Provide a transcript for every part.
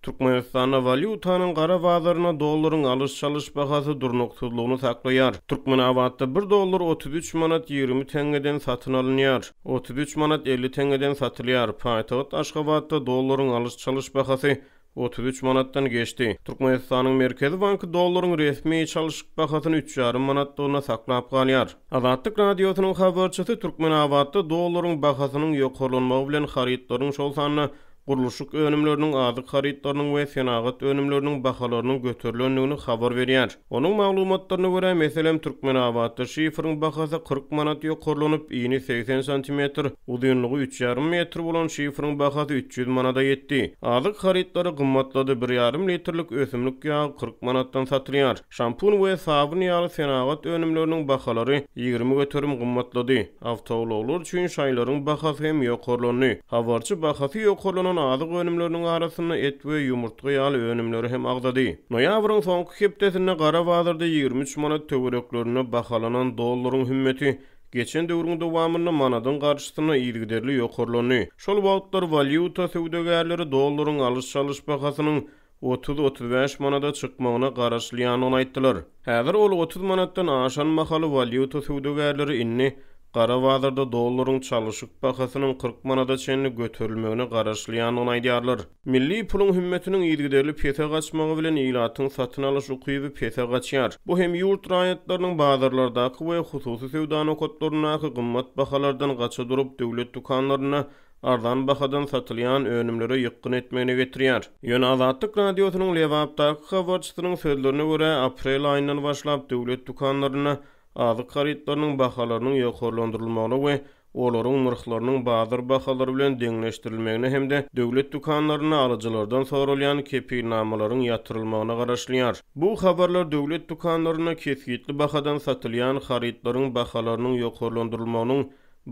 Türkmenistanda walýutanyň gara bazarynda dollaryň alyş-çalyş bahasy durnuksyzlygyny saklaýar. Türkmenabatda bir dollar 33 manat 20 teňňeden satyn alynýar, 33 manat 50 teňňeden satylýar. Paýtagt Aşgabatda dollaryň alyş-çalyş bahasy 33 manatdan geçdi. Türkmenistanyň Merkezi banky dollaryň resmi çalşyk bahasyny üç ýarym manatlygyna saklap galýar. Azatlyk Radiosynyň habarçysy Türkmenabatda dollaryň bahasynyň ýokarlanmagy bilen harytlaryň, şol sanda gurluşyk önümleriniň, azyk harytlarynyň we senagat önümleriniň bahalarynyň göterilendigini habar berýär. Onuň maglumatlaryna görä, meselem, Türkmenabatda şiferiň bahasy 40 manat ýokarlanyp, ini 80 santimetr, uzynlygy üç ýarym metr bolan şiferiň bahasy 300 manada ýetdi. Azyk harytlary gymmatlady, bir ýarym litrlik ösümlik ýagy 40 manatdan satylýar. Şampun we sabyn ýaly senagat önümleriniň bahalary 20% gymmatlady. Awtoulaglar üçin şaýlaryň bahasy hem ýokarlandy. Habarçy bahasy ýokarlanan azyk önümleriniň arasynda et we ýumurtga ýaly önümleri hem agzady. Noýabryň soňky hepdesinde gara bazarda 23 manat töwereklerinde bahalanan dollaryň hümmeti geçen döwrüň dowamynda manadyň garşysyna yzygiderli ýokarlandy. Şol wagtlar walýuta söwdagärleri dollaryň alyş-çalyş bahasynyň 30-35 manada çykmagyna garaşylýandygyny aýtdylar. Häzir ol 30 manatdan aşan mahaly walýuta söwdagärleri indi gara bazarda dollaryň çalyşyk bahasynyň 40 manada çenli göterilmegine garaşylýandygyny aýdýarlar. Milli puluň hümmetiniň yzygiderli pese gaçmagy bilen ilatyň satyn alyş ukyby pese gaçýar. Bu hem ýurt raýatlarynyň bazarlardaky we hususy söwda nokatlaryndaky gymmat bahalardan gaça durup, döwlet dükanlarynda arzan bahadan satylýan önümlere ýykgyn etmegine getirýär. Ýöne Azatlyk Radiosynyň Lebapdaky habarçysynyň sözlerine görä, aprel aýyndan başlap döwlet dükanlarynda azyk harytlarynyň bahalarynyň ýokarlandyrylmagyna we olaryň nyrhlarynyň bazar bahalary bilen deňleşdirilmegine hem-de döwlet dükanlarynda alyjylardan soralýan kepilnamalaryň ýatyrylmagyna garaşylýar. Bu habarlar döwlet dükanlarynda kesgitli bahadan satylýan harytlaryň bahalarynyň ýokarlandyrylmagynyň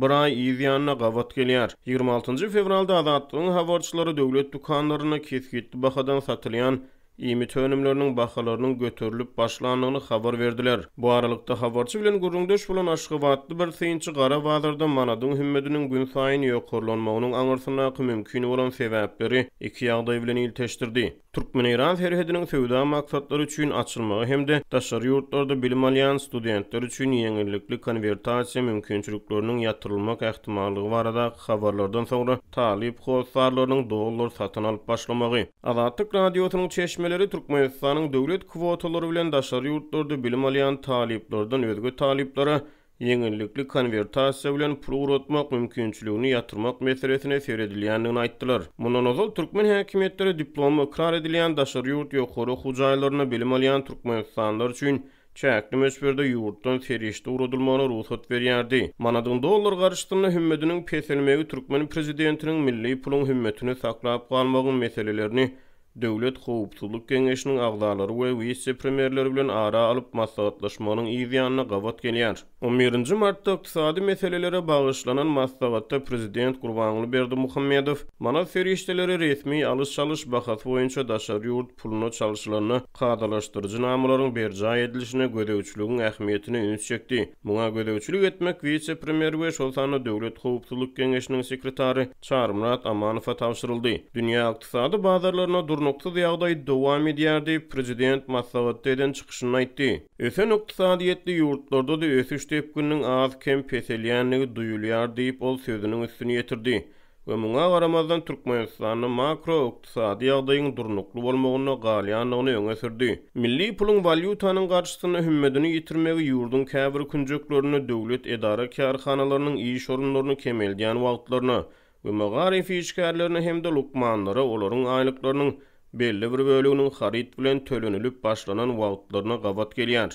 bir aý yz ýanyna gabat gelýär. 26 fewralda Azatlygyň habarçylary döwlet dükanlarynda kesgitli bahadan satylýan iýmit önümleriniň bahalarynyň göterilip başlandygyny habar berdiler. Bu aralykda, habarçy bilen gürrüňdeş bolan aşgabatly bir synçy gara bazarda manadyň hümmediniň günsaýyn ýokarlanmagynyň aňyrsyndaky mümkin bolan sebäpleri iki ýagdaý bilen ilteşdirdi. Türkmen-eýran serhediniň söwda maksatlary üçin açylmagy hem-de daşary ýurtlarda bilim alýan studentler üçin ýeňillikli konwertasiýa mümkinçilikleriniň ýatyrylmak ähtimallygy baradaky habarlardan soňra talyp hossarlarynyň dollar satyn alyp başlamagy. Azatlyk Radiosynyň çeşmeleri Türkmenistanyň döwlet kwotalary bilen daşary ýurtlarda bilim alýan talyplardan özge talyplara ýeňillikli konwertasiýa bilen pul ugratmak mümkinçiligini ýatyrmak meselesine seredilýändigini aýtdylar. Mundan ozal, türkmen häkimiýetleri diplomy ykrar edilýän daşary ýurt ýokary okuw jaýlarynda bilim alýan türkmenistanlylar üçin çäkli möçberde ýurtdan serişde ugradylmagyna rugsat berýärdi. Manadyň dollar garşysynda hümmediniň peselmegi türkmen prezidentiniň milli puluň hümmetini saklap galmagyň meselelerini Döwlet howpsuzlyk geňeşiniň agzalary we wise-premýerleri bilen ara alyp maslahatlaşmagynyň yz ýanyna gabat gelýär. On birinji martda ykdysady meselelere bagyşlanan maslahatda prezident Gurbanguly Berdimuhamedow manat serişdeleri resmi alyş-çalyş bahasy boýunça daşary ýurt puluna çalşylanda kadalaşdyryjy namalaryň berjaý edilişine gözegçiligiň ähmiýetine üns çekdi. Muňa gözegçilik etmek wise-premýer we şol sanda Döwlet howpsuzlyk geňeşiniň sekretary Çarymyrat Amanowa tabşyryldy. Dünýä ykdysady bazarlarynda durnuksyz ýagdaý dowam edýär diýip, prezident maslahatda eden çykyşynda aýtdy. Ösen ykdysadyýetli ýurtlarda-da ösüş depgininiň az-kem peselýändigi duýulýar diýip, ol sözüniň üstüni ýetirdi we muňa garamazdan Türkmenistanda makroykdysady ýagdaýyň durnukly bolmagynda galýandygyny öňe sürdi. Milli puluň walýutanyň garşysynda hümmedini ýitirmegi ýurduň käbir künjeklerinde döwlet edara-kärhanalarynyň iş orunlaryny kemeldýän wagtlaryna we magaryf işgärlerine hem-de lukmanlara olaryň aýlyklarynyň belli bir böleginiň haryt bilen tölenilip başlanan wagtlaryna gabat gelýär.